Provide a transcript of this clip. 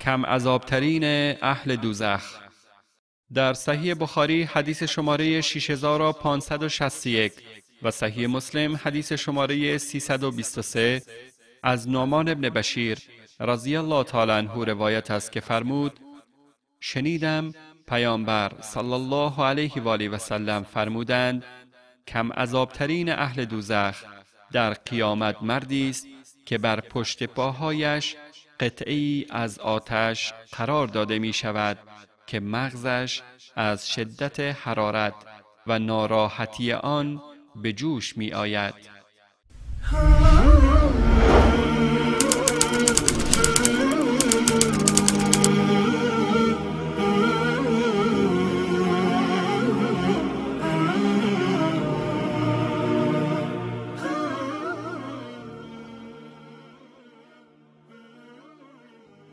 کم عذابترین اهل دوزخ. در صحیح بخاری حدیث شماره 6561 و صحیح مسلم حدیث شماره 323 از نعمان ابن بشیر رضی الله تعالی عنه روایت است که فرمود: شنیدم پیامبر صلی الله علیه و آله و سلم فرمودند: کم عذابترین اهل دوزخ در قیامت مردی است که بر پشت پاهایش قطعه‌ای از آتش قرار داده می شود که مغزش از شدت حرارت و ناراحتی آن به جوش می آید.